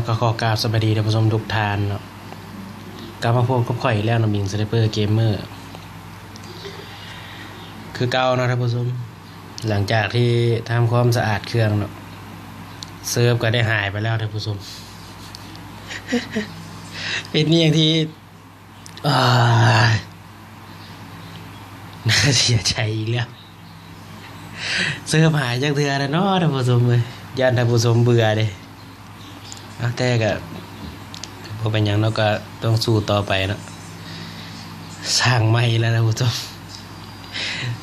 ກໍຂໍກາບສະບາຍດີທ່ານຜູ້ຊົມທຸກທ່ານເນາະ, ກັບມາພົບກັບຂ້ອຍອີກແລ້ວເນາະ ບິງສະໄນເປີເກມເມີ ຄືເກົ່າເນາະທ່ານຜູ້ຊົມ. ຫຼັງຈາກທີ່ທຳຄວາມສະອາດເຄື່ອງເນາະ, ເສີບກໍໄດ້ຫາຍໄປແລ້ວທ່ານຜູ້ຊົມ. ເປັນອີ່ຫຍັງທີ່ ອ້າຍ ໜ້າເສຍໃຈອີກແລ້ວ. ເສີບຫາຍຈັກເທື່ອແລ້ວເນາະທ່ານຜູ້ຊົມເອີຍ, ຢ້ານທ່ານຜູ້ຊົມເບື່ອເດ້. ເອົາ ແຕ່ກໍບໍ່ເປັນຫຍັງເນາະ, ກໍຕ້ອງສູ້ຕໍ່ໄປເນາະ. ສ້າງໃໝ່ແລ້ວທ່ານຜູ້ຊົມ,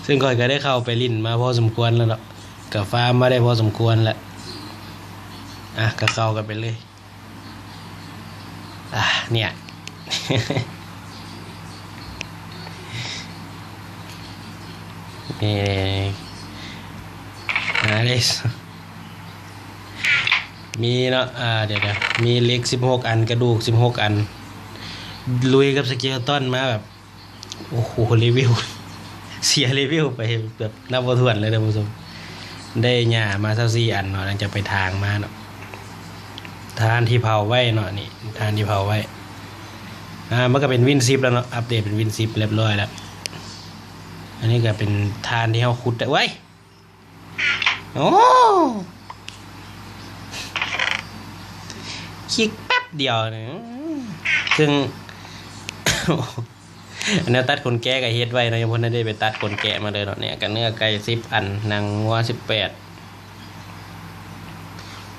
ເຊິ່ງຂ້ອຍກໍໄດ້ເຂົ້າໄປຫຼິ້ນມາພໍສົມຄວນແລ້ວເນາະ, ກໍຟາມມາໄດ້ພໍສົມຄວນແລ້ວ. ອ່ະ ກໍເຂົ້າກັນໄປເລີຍ. ອ່າ ເນຍ ນີ້ ອ່າ ນີ້ ມີເນາະ ອ່າ ດຽວໆ ມີເຫຼັກສິບຫົກອັນ ກະດູກສິບຫົກອັນ ລຸຍກັບສະເກເລີຕອນມາແບບ ໂອ້ໂຫ ເລເວວ ເສຍເລເວວໄປແບບນັບບໍ່ຖ້ວນເລີຍທ່ານຜູ້ຊົມ. ໄດ້ຫຍ້າມາຊາວສີ່ອັນເນາະ, ຫຼັງຈາກໄປຖາງມາເນາະ. ຖ່ານທີ່ເຜົາໄວ້ເນາະ, ນີ້ຖ່ານທີ່ເຜົາໄວ້. ອ່າ ມັນກໍເປັນວິນສິບແລ້ວເນາະ, ອັບເດດເປັນວິນສິບຮຽບຮ້ອຍແລ້ວ. ອັນນີ້ກໍເປັນຖ່ານທີ່ເຮົາຂຸດໄດ້. ໂອ້ຍ ໂອ້ ຄລິກແປັບດຽວນີ້ ເຊິ່ງ ອັນແນວຕັດຂົນແກະກໍເຮັດໄວ້ເນາະ, ຍັງບໍ່ທັນໄດ້ໄປຕັດຂົນແກະມາເລີຍເນາະ. ເນຍ ກໍເນື້ອໄກ່ສິບອັນ, ໜັງງົວສິບແປດ,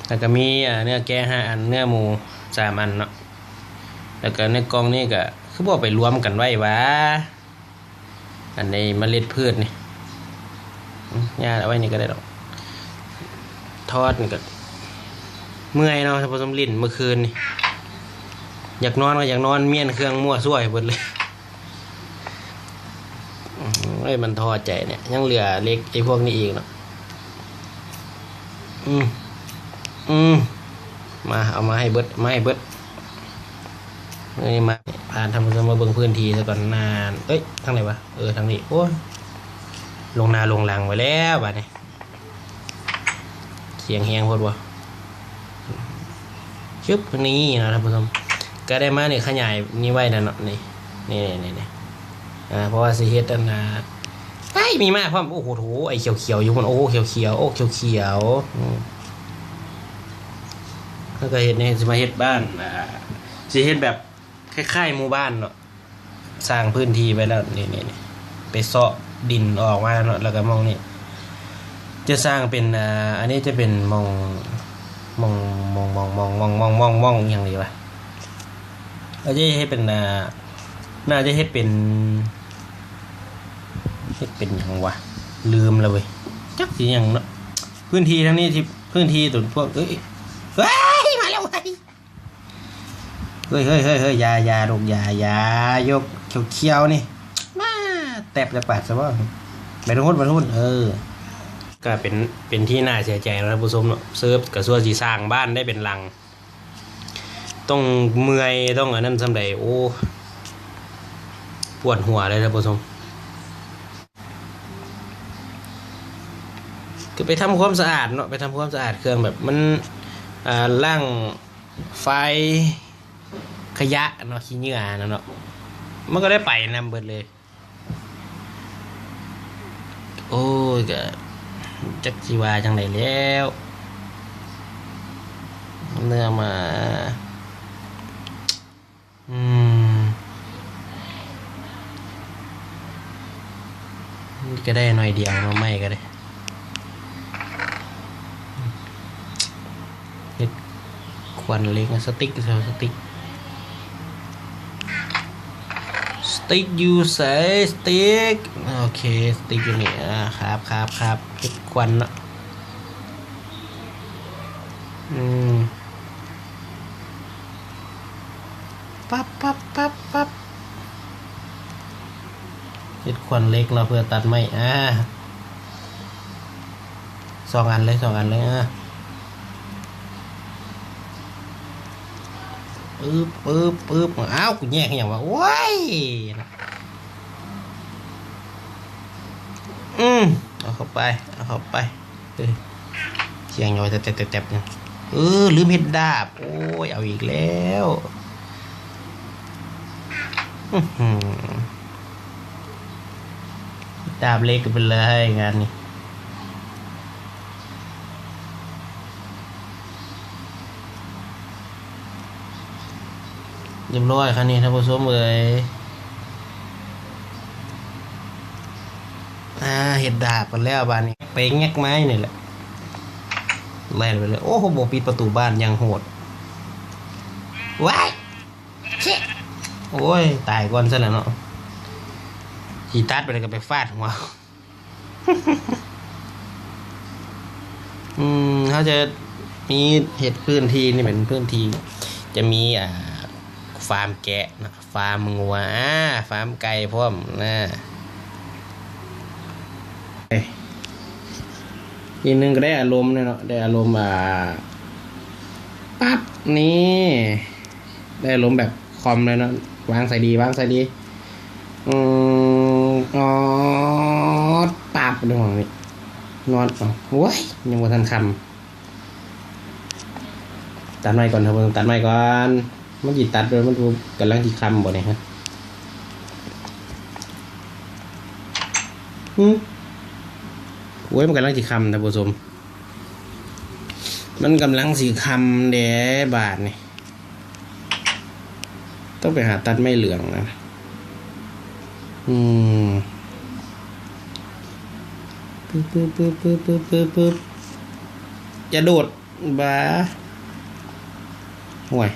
ແລ້ວກໍມີ ອ່າ ເນື້ອແກະຫ້າອັນ, ເນື້ອໝູສາມອັນເນາະ. ແລ້ວກໍໃນກ່ອງນີ້ກໍຄືບໍ່ໄປລວມກັນໄວ້ຫວາ? ອັນໃນເມລັດພືດນີ້ ອືມ ຢ່າ ເອົາໄວ້ນີ້ກໍໄດ້ດອກ. ທອດນີ້ກໍເມື່ອຍເນາະ ທ່ານຜູ້ຊົມ, ຫຼິ້ນມື້ຄືນນີ້ ຢາກນອນກໍຢາກນອນ, ມ້ຽນເຄື່ອງມົ້ວຊ່ວຍເບິດເລີຍ. ເອີຍ ມັນທໍ້ໃຈເນຍ, ຍັງເຫຼືອເຫຼັກໄອ້ພວກນີ້ອີກເນາະ. ອືມ ອືມ ມາ ເອົາມາໃຫ້ເບິດ ມາໃຫ້ເບິດ. ເອີຍ ມາ ພາທ່ານຜູ້ຊົມມາເບິ່ງພື້ນທີ່ຊະກ່ອນນານ. ເອີຍ ທາງໃດວະ? ເອີ ທາງນີ້. ໂອ້ຍ ລົງໜ້າລົງຫຼັງໄປແລ້ວບາດນີ້. ສຽງແຮງໂພດບໍ່? ຊຶບ ນີ້ເນາະທ່ານຜູ້ຊົມ, ກໍໄດ້ມານີ້ ຂະຫຍາຍນີ້ໄວ້ແລ້ວເນາະ. ນີ້ ນີ້ ນີ້ ນີ້ ອ່າ ເພາະວ່າຊິເຮັດອັນນ່າ ໄອ້ ມີມາພ້ອມ. ໂອ້ໂຫ ໄອ້ຂຽວໆຢູ່ພຸ້ນ. ໂອ້ ຂຽວໆ ໂອ້ ຂຽວໆ. ອືມ ແລ້ວກໍເຮັດນີ້ ຊິມາເຮັດບ້ານ ອ່າ ຊິເຮັດແບບຄ້າຍໆໝູ່ບ້ານເນາະ. ສ້າງພື້ນທີ່ໄວ້ແລ້ວ ນີ້ ນີ້ ນີ້ ໄປເຊາະດິນອອກມາເນາະ. ແລ້ວກໍໝ່ອງນີ້ຈະສ້າງເປັນ ອ່າ ອັນນີ້ຈະເປັນໝ່ອງ ໝ່ອງ ໝ່ອງ ໝ່ອງ ຫຍັງດີວະ? ເຮົາຈະເຮັດເປັນ ອ່າ ໜ້າຈະເຮັດເປັນ ເຮັດເປັນຫຍັງວະ? ລືມແລ້ວເວີຍ ຈັກຊິຫຍັງເນາະ. ພື້ນທີ່ທາງນີ້ທີ່ ພື້ນທີ່ຕົວພວກ ເອີຍ ເອີຍ ມາແລ້ວເວີຍ. ເຮີ້ຍ ເຮີ້ຍ ເຮີ້ຍ ເຮີ້ຍ ຢ່າ ຢ່າລູກ ຢ່າ ຢ່າ ຍົກຂຽວໆນີ້ ມາແຕັບຈັກບາດຊະບໍ່? ໄປທາງພຸ້ນ ໄປທາງພຸ້ນ. ເອີ ກໍເປັນ ເປັນທີ່ໜ້າເສຍໃຈເນາະທ່ານຜູ້ຊົມເນາະ, ເສີບກໍຊົ່ວຊິສ້າງບ້ານໄດ້ເປັນຫຼັງ ຕ້ອງເມື່ອຍ ຕ້ອງອັນນັ້ນສ່ຳໃດ. ໂອ້ ປວດຫົວເລີຍທ່ານຜູ້ຊົມ. ກໍໄປທຳຄວາມສະອາດເນາະ, ໄປທຳຄວາມສະອາດເຄື່ອງແບບມັນ ອ່າ ລ້າງ ໄຟ ຂະຫຍະເນາະ, ຂີ້ເຫຍື້ອນັ້ນເນາະ, ມັນກໍໄດ້ໄປນຳເບິດເລີຍ. ໂອ້ຍ ກະຈັກຊິວ່າຈັ່ງໃດແລ້ວ ເມື່ອມາ ອືມ ມັນກໍໄດ້ໜ້ອຍດຽວເນາະ, ໄມ້ກໍໄດ້ ເຮັດຂວັນເຫຼັກ ສະຕິກ ສະຕິກ ສະຕິກຢູ່ໃສ? ສະຕິກ ໂອເຄ ສະຕິກຢູ່ນີ້. ອ່າ ຄາບ ຄາບ ຄາບ ເຮັດຂວັນເນາະ. ອືມ ປັບ ປັບ ປັບ ປັບ ເຮັດຂວັນເຫຼັກເນາະ ເພື່ອຕັດໄມ້. ອ່າ ສອງອັນເລີຍ ສອງອັນເລີຍ. ອ່າ ປຶບ ປຶບ ປຶບ ອ້າວ ກູແຍກອີ່ຫຍັງວະ? ໂອ້ຍ ອືມ ເອົາເຂົ້າໄປ ເອົາເຂົ້າໄປ. ເອີ ສຽງຫຍັງວະ ແຕັບໆໆໆ ນີ້ ເອີ ລືມເຮັດດາບ. ໂອ້ຍ ເອົາອີກແລ້ວ. ອືຫື ດາບເຫຼັກໄປເລີຍງານນີ້. ຮຽບຮ້ອຍຄັນນີ້ທ່ານຜູ້ຊົມເອີຍ. ອ່າ ເຮັດດາບກັນແລ້ວບາດນີ້ ໄປແງກໄມ້ນີ້ແຫຼະ ໄລ່ໄປເລີຍ. ໂອ້ໂຫ ບໍ່ປິດປະຕູບ້ານຢ່າງໂຫດ. ວ້າຍ ຊິ ໂອ້ຍ ຕາຍກ່ອນຊັ້ນລະເນາະ. ຊິຕັດໄປແລ້ວກໍໄປຟາດຫົວ. ອືມ ເຮົາຈະມີເຮັດພື້ນທີ່ນີ້ເປັນພື້ນທີ່ ຈະມີ ອ່າ ຟາມແກະນະ ຟາມງົວ ອ່າ ຟາມໄກ່ພ້ອມນະ. ອີກໜຶ່ງກໍໄດ້ອາລົມແນ່ເນາະ ໄດ້ອາລົມ ອ່າ ປັບ ນີ້ ໄດ້ອາລົມແບບຄອມເລີຍເນາະ. ວາງໃສດີ ວາງໃສດີ? ອືມ ອອດ ປັບ ເອົານີ້ ນອນ. ໂອ້ຍ ຍັງບໍ່ທັນຄ່ຳ. ຕັດໄມ້ກ່ອນ ເຮົາເບິ່ງ ຕັດໄມ້ກ່ອນ. ມັນຊິຕັດໂດຍ ມັນກຳລັງຊິຄ່ຳບໍ່ນີ້ຮະ? ຫື ໂອ້ຍ ມັນກຳລັງຊິຄ່ຳ ທ່ານຜູ້ຊົມ ມັນກຳລັງຊິຄ່ຳເດ້ບາດນີ້. ຕ້ອງໄປຫາຕັດໄມ້ເຫຼືອງນະ. ອືມ ປຶບ ປຶບ ປຶບ ປຶບ ປຶບ ປຶບ ຢ່າໂດດ ບາ ໂອ້ຍ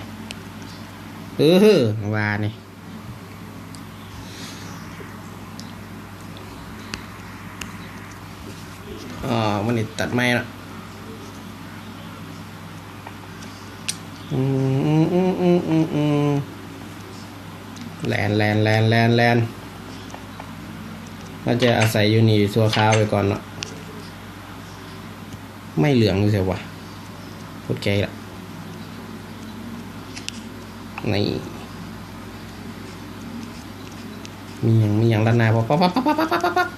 ເອີ ວ່ານີ້. ອໍ ມື້ນີ້ຕັດໄມ້ເນາະ. ອືມ ແລ່ນ ແລ່ນ ແລ່ນ ແລ່ນ ແລ່ນ. ເຮົາຈະອາໄສຢູ່ນີ້ຊົ່ວຄາວໄວ້ກ່ອນເນາະ. ໄມ້ເຫຼືອງຢູ່ໃສວະ? ໂຄດແກ່ລະ ນີ້ ມີຫຍັງ ມີຫຍັງລັດໜ້າບໍ່? ປັບ ປັບ ປັບ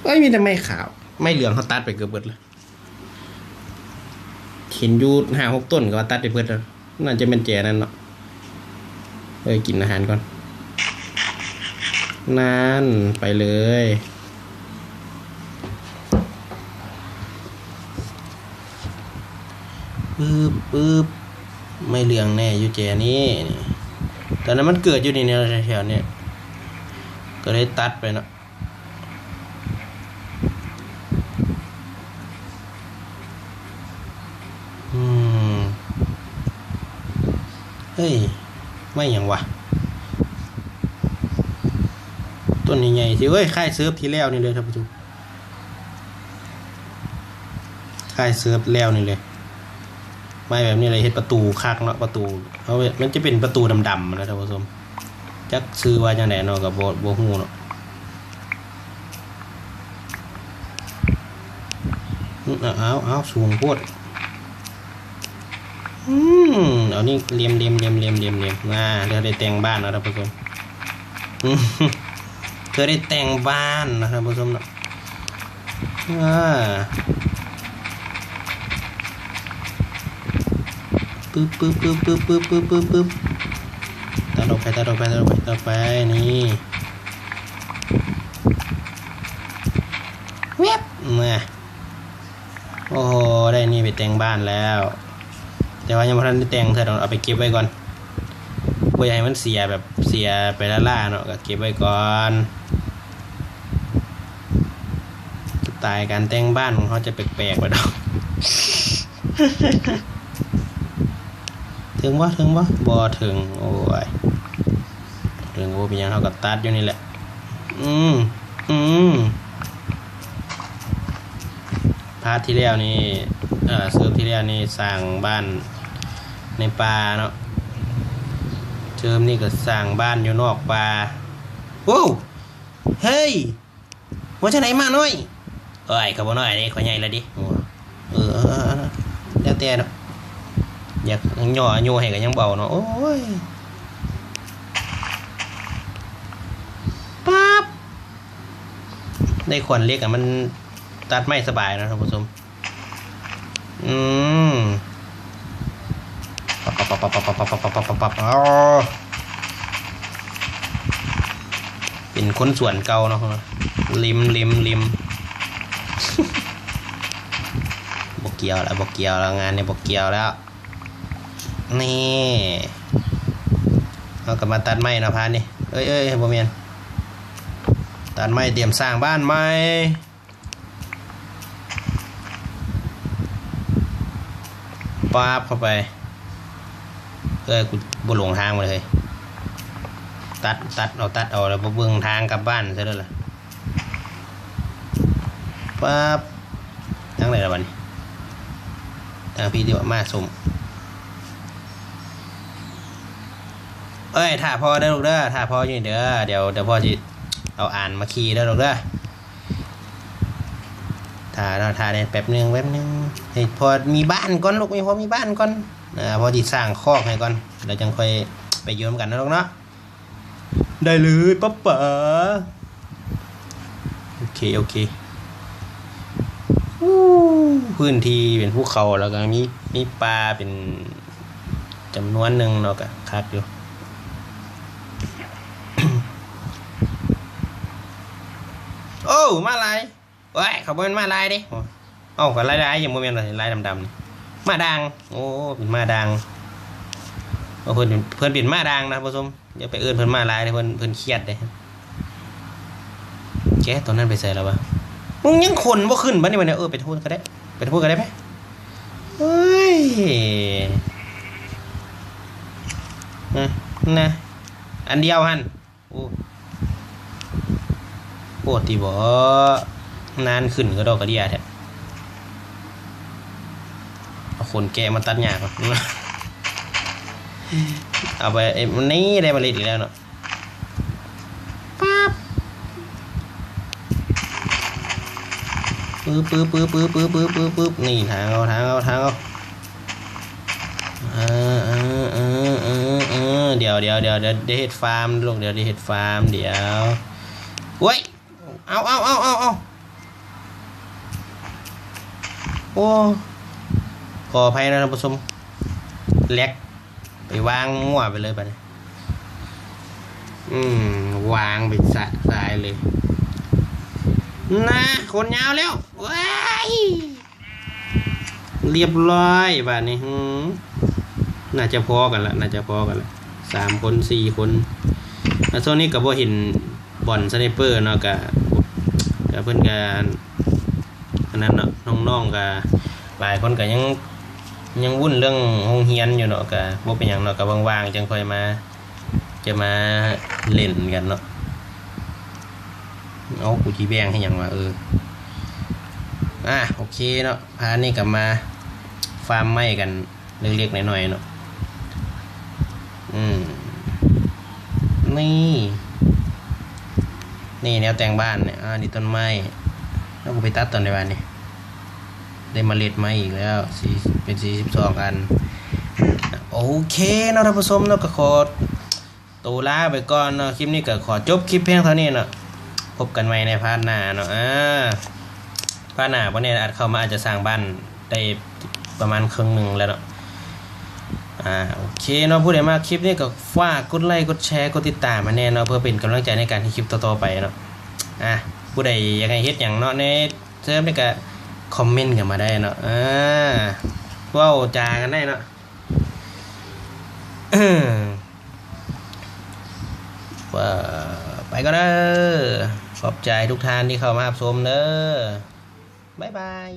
ເອີຍ ມີແຕ່ໄມ້ຂາວ ໄມ້ເຫຼືອງເຮົາຕັດໄປເກືອບເບິດແລ້ວ. ເຫັນຢູ່ຫ້າຫົກຕົ້ນກໍວ່າຕັດໄປເບິດແລ້ວ. ໜ້າຈະແມ່ນແຈນັ້ນເນາະ. ເອີ ກິນອາຫານກ່ອນ. ນັ້ນ ໄປເລີຍ. ປຶບ ປຶບ ໄມ້ເຫຼືອງແນ່ຢູ່ແຈນີ້. ຕອນນັ້ນມັນເກີດຢູ່ນີ້ແຖວໆນີ້ ກໍເລີຍຕັດໄປເນາະ. ອືມ ເຮີ້ຍ ໄມ້ຫຍັງວະ? ຕົ້ນໃຫຍ່ໆ ຊິ ເອີຍ ຄ້າຍເສີບທີ່ແລ້ວນີ້ເລີຍທ່ານຜູ້ຊົມ ຄ້າຍເສີບແລ້ວນີ້ເລີຍ. ໄມ້ແບບນີ້ແຫຼະເຮັດປະຕູຄັກເນາະ ປະຕູເຮົາ ມັນຈະເປັນປະຕູດຳໆນະທ່ານຜູ້ຊົມ ຈັກຊື່ວ່າຈັ່ງໃດເນາະ ກໍບໍ່ ບໍ່ຮູ້ເນາະ. ອືມ ເອົາ ເອົາ ສູງໂພດ. ອືມ ເອົານີ້ເລັມໆໆໆ ອາ ເທື່ອໄດ້ແຕ່ງບ້ານເນາະທ່ານຜູ້ຊົມ ເທື່ອໄດ້ແຕ່ງບ້ານເນາະທ່ານຜູ້ຊົມເນາະ. ອາ ປຶບ ປຶບ ປຶບ ປຶບ ປຶບ ປຶບ ປຶບ ຕັດອອກໄປ ຕັດອອກໄປ ຕັດອອກໄປ ຕັດອອກໄປ ນີ້ ແວັບ ມາ ໂອ້ໂຫ ໄດ້ນີ້ໄປແຕ່ງບ້ານແລ້ວ ແຕ່ວ່າຍັງບໍ່ທັນໄດ້ແຕ່ງເທື່ອດອກ ເອົາໄປເກັບໄວ້ກ່ອນ ບໍ່ຢາກໃຫ້ມັນເສຍ ແບບເສຍໄປລ້າໆເນາະ ກໍເກັບໄວ້ກ່ອນ. ສະໄຕລ໌ການແຕ່ງບ້ານຂອງເຮົາຈະແປກໆໄປດອກ. ເຖິງບໍ່? ເຖິງບໍ່? ບໍ່ເຖິງ. ໂອ້ຍ ເຖິງ ບໍ່ເປັນຫຍັງ ເຮົາກໍຕັດຢູ່ນີ້ແຫຼະ. ອືມ ອືມ ພາດທີ່ແລ້ວນີ້ ເອີ ເສີບທີ່ແລ້ວນີ້ສ້າງບ້ານໃນປ່າເນາະ ເສີບນີ້ກໍສ້າງບ້ານຢູ່ນອກປ່າ. ໂອ້ ເຮີ້ຍ ວ່າຈັ່ງໃດໝານ້ອຍ? ໂອ້ຍ ກໍບໍ່ນ້ອຍເດ້ ຂ້ອຍໃຫຍ່ແລ້ວເດ້. ເອີ ເອີ ເອີ ແລ້ວແຕ່ເນາະ ຢາກຍໍອາຍຸໃຫ້ກໍຍັງບໍ່ເອົາເນາະ. ໂອ້ຍ ປັບ ໄດ້ຂວານເຫຼັກອະ ມັນຕັດໄມ້ສະບາຍເນາະທ່ານຜູ້ຊົມ. ອືມ ປັບປັບປັບປັບປັບປັບປັບປັບ ອໍ ເປັນຄົນສວນເກົ່າເນາະ ເລັມ ເລັມ ເລັມ ບໍ່ກ່ຽວແລ້ວ ບໍ່ກ່ຽວແລ້ວ ງານນີ້ບໍ່ກ່ຽວແລ້ວ. ນີ້ ເຮົາກໍມາຕັດໄມ້ເນາະ ພານນີ້ ເອີຍ ເອີຍ ບໍ່ແມ່ນ ຕັດໄມ້ຕຽມສ້າງບ້ານໃໝ່. ປາບເຂົ້າໄປ ເອີຍ ກູບໍ່ຫຼົງທາງມາເລີຍ ຕັດ ຕັດເອົາ ຕັດເອົາ ແລ້ວບໍ່ເບິ່ງທາງກັບບ້ານຊະເດີລະ. ປາບ ທາງໃດລະບັດນີ້ ທາງພີ້ຕິວ່າ ມາສົມ ເອີຍ ຖ້າພໍ່ເດີລູກເດີ ຖ້າພໍ່ຢູ່ນີ້ເດີ ດຽວ ດຽວພໍ່ຊິເອົາອານມາຂີ່ເດີລູກເດີ. ຖ້າເນາະ ຖ້າແດ່ ແປັບໜຶ່ງ ແປັບໜຶ່ງ ໃຫ້ພໍ່ມີບ້ານກ່ອນລູກ ໃຫ້ພໍ່ມີບ້ານກ່ອນ ເອີ ພໍ່ຊິສ້າງຄອກໃຫ້ກ່ອນ ແລ້ວຈັ່ງຄ່ອຍໄປຢູ່ນຳກັນເນາະລູກເນາະ. ໄດ້ເລີຍປ້າປາ. ໂອເຄ ໂອເຄ. ອູ້ ພື້ນທີ່ເປັນພູເຂົາ ແລ້ວກໍມີ ມີປ່າເປັນຈຳນວນໜຶ່ງເນາະ ກໍຄັກຢູ່. ໂອ້ ໝາລາຍ. ໂອ້ຍ ເຂົາບໍ່ແມ່ນໝາລາຍເດ້. ເອົ້າ ກໍລາຍໆ ຍັງບໍ່ແມ່ນລາຍດຳໆ ນີ້ ໝາດ່າງ. ໂອ້ ເປັນໝາດ່າງ. ເອີ ເພິ່ນ ເພິ່ນເປັນໝາດ່າງນະທ່ານຜູ້ຊົມ. ຢ່າໄປເອີ້ນເພິ່ນໝາລາຍເດ້ ເພິ່ນ ເພິ່ນຄຽດເດ້. ແກະຕົວນັ້ນໄປໃສແລ້ວວະ? ມຶງຍັງຂົນບໍ່ຂຶ້ນບັດນີ້ ບັດນີ້. ເອີ ໄປທາງພຸ້ນກໍໄດ້ ໄປທາງພຸ້ນກໍໄດ້ໄປ. ເອີຍ ນະ ອັນດຽວຫັ້ນ. ໂອ້ ໂພດຕິບໍ ນານຂຶ້ນກະດອກກະເດຍແທ້. ເອົາຂົນແກະມາຕັດຫຍ້າກ່ອນ. ເອົາໄປ ເອີ ນີ້ໄດ້ເມລັດອີກແລ້ວເນາະ. ປັບ ປຶບ ປຶບ ປຶບ ນີ້ ທາງເອົາ ທາງເອົາ ທາງເອົາ. ເອີ ເອີ ເອີ ດຽວ ດຽວ ດຽວ ດຽວ ດຽວເຮັດຟາມລູກ ດຽວ ດຽວເຮັດຟາມ ດຽວ. ໂອ້ຍ ເອົາ ເອົາ ເອົາ ເອົາ ເອົາ. ໂອ້ ຂໍອະໄພນະທ່ານຜູ້ຊົມ ແລັກ ໄປວາງມົ້ວໄປເລີຍບັດນີ້. ອືມ ວາງໄປສະ ສາຍເລີຍ. ນະ ຂົນຍາວແລ້ວ ວ້າຍ. ລຽບຮ້ອຍບາດນີ້. ຫື ໜ້າຈະພໍກັນລະ ໜ້າຈະພໍກັນລະ ສາມຄົນ ສີ່ຄົນ. ແລ້ວຊ່ວງນີ້ກໍບໍ່ເຫັນບ່ອນສະໄນເປີເນາະ ກະ ກະເພິ່ນກະ ອັນນັ້ນເນາະ ນ້ອງໆ ກະຫຼາຍຄົນກະຍັງ ຍັງວຸ້ນເລື່ອງໂຮງຮຽນຢູ່ເນາະ ກະບໍ່ເປັນຫຍັງເນາະ ກະວ່າງໆ ຈັ່ງຄ່ອຍມາ ຈະມາຫຼິ້ນກັນເນາະ. ເອົາ ກູຊິແບ່ງໃຫ້ຫຍັງວະ ເອີ ອາ ໂອເຄເນາະ ພານີ້ກໍມາຟາມໄມ້ກັນເລັກໆ ນ້ອຍໆ ເນາະ. ອືມ ນີ້ ນີ້ແນວແຕ່ງບ້ານນີ້ ອາ ນີ້ຕົ້ນໄມ້ ເອົາ ກູໄປຕັດຕອນໃດວະນີ້. ໄດ້ເມລັດມາອີກແລ້ວ ສີ່ ເປັນສີ່ສິບສອງອັນ. ໂອເຄເນາະທ່ານຜູ້ຊົມເນາະ ກໍຂໍໂຕລາໄປກ່ອນເນາະ ຄລິບນີ້ກໍຂໍຈົບຄລິບພຽງເທົ່ານີ້ເນາະ. ພົບກັນໃໝ່ໃນພາດໜ້າເນາະ ອາ ພາດໜ້າບໍ່ແນ່ອາດເຂົ້າມາອາດຈະສ້າງບ້ານໄດ້ປະມານເຄິ່ງໜຶ່ງແລ້ວເນາະ. ອາ ໂອເຄເນາະ ຜູ້ໃດມັກຄລິບນີ້ກໍຝາກກົດໄລ ກົດແຊ ກົດຕິດຕາມໃຫ້ແນ່ເນາະ ເພື່ອເປັນກຳລັງໃຈໃນການເຮັດຄລິບຕໍ່ໆ ໄປເນາະ. ອາ ຜູ້ໃດຢາກໃຫ້ເຮັດຫຍັງເນາະ ໃນ ເສີມນີ້ກະຄອມເມັນກັນມາໄດ້ເນາະ ເອີ ເວົ້າຈາກັນໄດ້ເນາະ. ເອີ ວ່າ ໄປກ່ອນເດີ ຂອບໃຈທຸກທ່ານທີ່ເຂົ້າມາຮັບຊົມເດີ ບາຍບາຍ.